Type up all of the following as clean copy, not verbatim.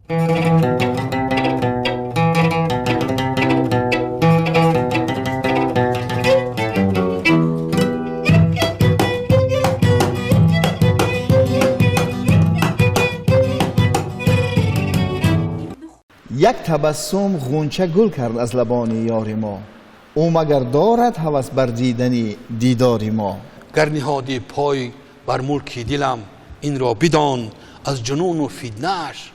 Як табассум ғунча гул кард аз лабони ёри мо, ӯ магар дорад ҳавас бар дидани дидори мо. Гар ниҳоди пой бар мулки дилам, инро бидон, аз ҷунуну фитнааш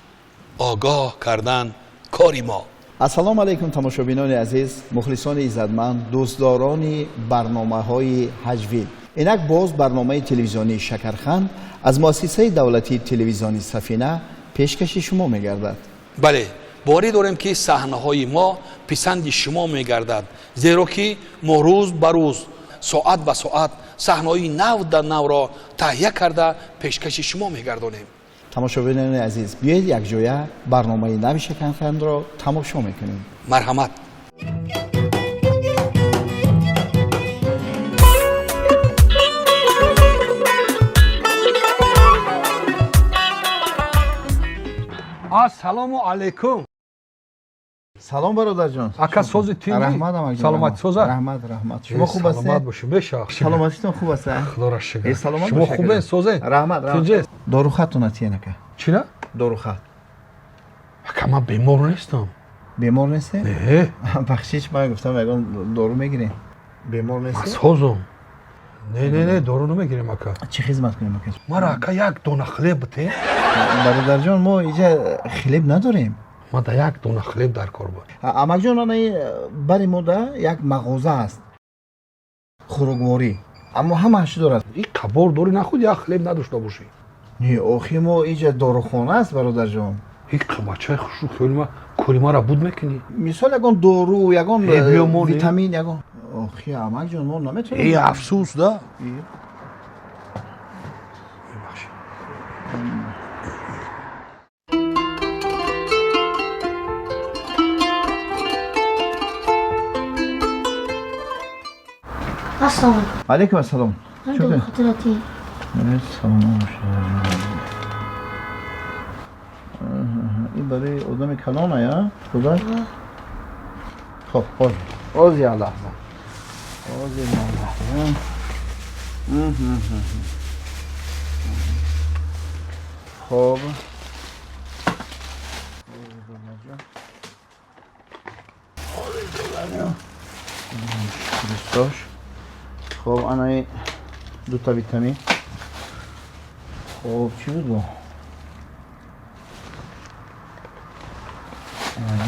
огоҳ кардан кори мо. Ассалому алайкум, тамошобинони азиз, мухлисони иззатманд, дӯстдорони барномаҳои ҳаҷвӣ. Инак боз барномаи телевизионии Шакарханд аз муассисаи давлатии телевизиони Сафина пешкаши шумо мегардад. Бале, боварӣ дорем, ки саҳнаҳои мо писанди шумо мегардад, зеро ки мо рӯз ба рӯз, соат ба соат саҳнаҳои нав дар навро таҳия карда пешкаши шумо мегардонем. Тамошобинони азиз, биёед якҷоя барномаи нави Шакархандро тамошо мекунем. Марҳамат. Ассалому алайкум. Салом, бародарҷон. Ака, сози, тинҷӣ? Раҳмат, амакҷон. Саломатӣ, соза? Раҳмат, раҳмат. Шумо хуб Саломат ҳастед? бошед, меша. Саломатитон хуб аст? Худоро шукр. Саломат Шумо бошед, хубен, ака. созен? Раҳмат, раҳмат. Тинҷ? Дорухатона тиен, ака. Чира? Дорухат. Ака, ман бемор нестам. Бемор нестед? Не. Бахшиш, ман гуфтам, ягон дору мегирем. Бемор Ман нестед? созам. Не, не, не, дору намегирем, ака. Чӣ хизмат кунем, ака? Мара, ака, як дона хлеб бите. Бародарҷон, мо иҷа хлеб надорем. Ма да як дона хлеб дар кор буд. Амакҷон, анаи бари мо да як мағоза аст, хӯрокворӣ, аммо ҳамааш дорад. И қабор дорӣ, нахуд як хлеб надошта бошӣ. Не, охи, мо иҷа дорухона аст, бародарҷон. И бачаи хушрӯ, хиёли ма кори мара буд мекунӣ. Мисол, ягон дору, ягон Э, биё, мо не. витамин, ягон. Охи, амакҷон, мо наметавонем. Э, афсӯс да. Мебахшед. Ассалому алайкум. Алейкум ассалом. Ман Чӣ? дорухатира ти. Саломат бошед. Ин барои одами калона я худа. Хоб, оз оз, як лаҳза, оз, як лаҳза. Хоб, дӯстош, хоб, анаи дута витамин. Хоб, чӣ буд бо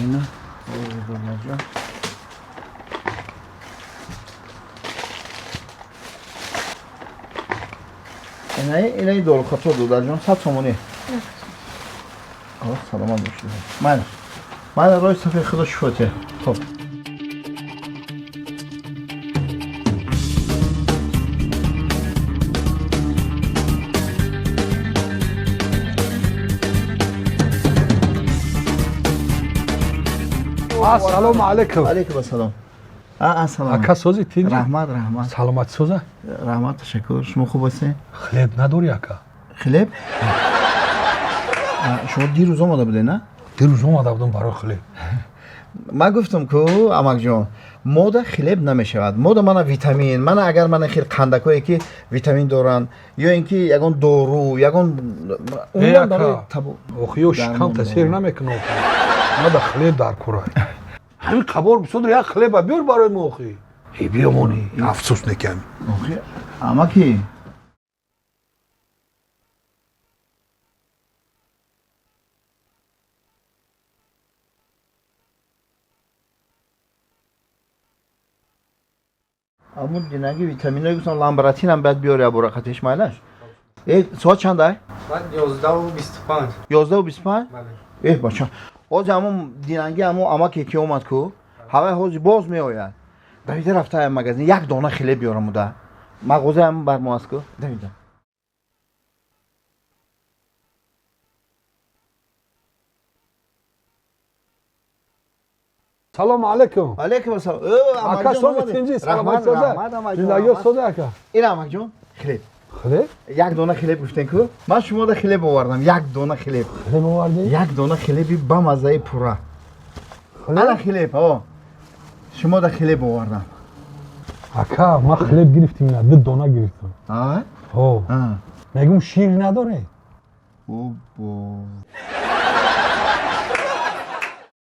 ина? Ой, инаи, инаи дорухато, додарҷон, 100 сомонӣ. Саломат бошед. Майли, майли, роҳи сафед, худо шифо диҳад. Хоб. Ассалому алайкум. Алейкум ассалом. Ассалом. Ака, сози, тинҷӣ? Раҳмат, раҳмат. Саломатӣ, соза? Раҳмат, ташаккур. Шумо хуб ҳастед? Хлеб надорӣ, ака? Хлеб? Шумо дирӯз омада будед, на? Дирӯз омада будам барои хлеб. Ман гуфтам ку, амакҷон, мода хлеб намешавад. Мода мана витамин, мана агар мана хел қандакое ки витамин доранд, ё ин ки ягон дору, ягон Э, умуман барои ака, табу охи, ё шикам дармон тасир дорад. намекунад. Ма да хлеб дар кора. Ҳамин қабор бисодр, як хлеба биёр барои мо, охи. Э, биёмонӣ, афсӯс некам. Охи, амаки. Амун динаги витаминое гуфтам, ламбратинам бояд биёри, абора қатиш, майлаш. Э, соат чанд ай? Соат 11:25. 11:25? Бале. Э, бача, ҳозир ҳамун динанги, ҳамун амаке ки омад ку, ҳавай ҳозир боз меояд. Давида рафта ай магазин, як дона хлеб биёрам уда. Мағоза ҳамун бар мо аст ку. Давида. Салому алайкум. Алейкум ассалом. Э, Ака, амакҷон, сози, омадед. тинҷӣ? Раҳмат, Саломатӣ, соза? раҳмат, амакҷон, Зиндагиё раҳмат. соза, ака? Ина, амакҷон, хлеб. Хлеб? Як дона хлеб гуфтен ку, ман шумода хлеб овардам, як дона хлеб. Хлеб овардӣ? Як дона хлеби бамаззаи пурра. Ана хлеб, о, шумода хлеб овардам. Ака, ман хлеб гирифтим, на ду дона гирифтам. А? Ҳо. А. Мегум, шир надоре? Обо.